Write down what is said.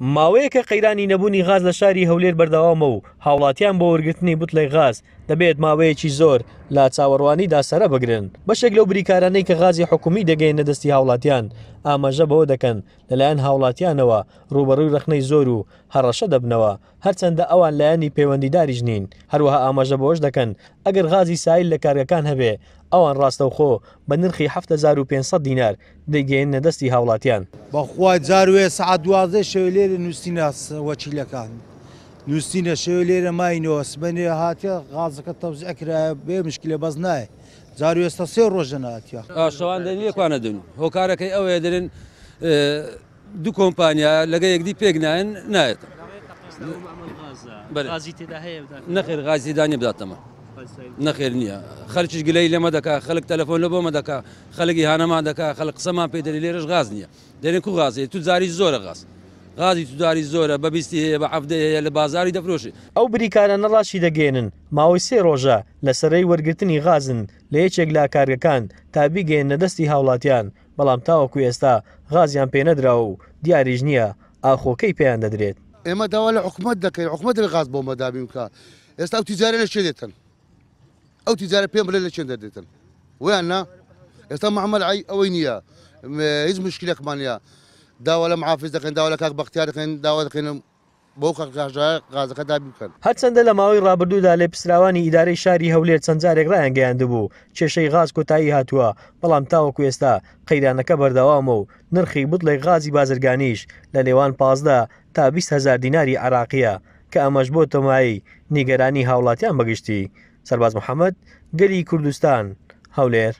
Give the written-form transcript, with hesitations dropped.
ماوەیەکە قەیرانی نەبوونی غاز لە شاری هەولێر بەردەوامە و هاوڵاتیان بۆ وەرگرتنی بوتڵێک غاز دەبێت ماوەیەکی زۆر لە چاوەڕوانیدا سەرە بگرن. بەشێک لەو بریکارانەی کە غازی حکومی دەگەیەننە دەستی هاوڵاتیان ئاماژە بەوە دەکەن لەلایەن هاوڵاتیانەوە ڕووبەڕووی ڕەخنەی زۆر و هەڕەشە دەبنەوە هەرچەندە ئەوان لایەنی پەیوەندیداریش نین. هەروەها ئاماژە بەوەش دەکەن ئەگەر غازی سایل لە کارگەکان هەبێ ئەوان ڕاستەوخۆ بە نرخی 7500 دینار دەیگەیەننە دەستی هاوڵاتیان. بەخوا جار وێ سەعات دوازدەی شەوێ لێرە نوستینە وەکیلەکان نوستینە شەوێ لێرە ماینەوە سبەینێ هاتیە غازەکە تەوزیع کرایە بێ مشکلە بەس نایە جار وێستا سێ ڕۆژە ناتیە. شەوان دەرین لێکوانە دن هۆکارەکەی ئەوەیە دەرن دوو کۆمپانیا لەگە یەکدی پێک نایەن نایەتە. نەخێر غازی تێدا نیە بداتەمە نەخێر نییە خەرچیش گلەی لەمە دەکا خەڵک تەلەفۆن لە بۆمە دەکا خەڵک ئیهانەمان دەکا خەڵک قسەمان پێ دەری لێرەش غاز نییە دەرێن کو غاز هەیە تو جاری زۆرە غاز غازی توجاری زۆرە بە بیستی هەیە بە حەفتەی هەیە لە بازاری دەفرۆشی. ئەو بریکارانە ڕاشیدەگەیەنن، ماوەی سێ ڕۆژە لە سەرەی وەرگرتنی غازن لە یەکێک لە کارگەکان تا بیگەیەننە دەستی هاوڵاتیان، بەڵام تاوەکو ئێستا غازیان پێنەدراوە و دیاریش نییە ئاخۆ کەی پێیان دەدرێت. ئێمە داوا لە حکومەت دەکەین حکومەت دەبێت غاز بۆمە دابین بکا ئێستا ئەو تیجارە لە چێ دێتن ئەو تیجارە پێم بڵێ لە چێن دەردێتن ویان نا ئێستا معمل عی ئەوەی نییە هیچ مشکلێکمان نییە داوا لە محافز دەکەین داوا لە کاک بەختیار دەکەین داوا دەکەین بۆ غازەکە دابین بکەن. هەرچەندە لە ماوەی ڕابردوودا لێپرسراوانی ئیدارەی شاری هەولێر چەند جارێک ڕایانگەیاندبوو کێشەی غاز کۆتایی هاتووە، بەڵام تاوەکو ئێستا قەیرانەکە بەردەوامە و نرخی بوتڵێک غازی بازرگانیش لە نێوان 15 تا 20 هەزار دیناری عێراقییە کە ئەمەش بۆتە مایەی نیگەرانی هاوڵاتیان بەگشتی. سەرباز محەمەد، گەلی کوردستان، هەولێر.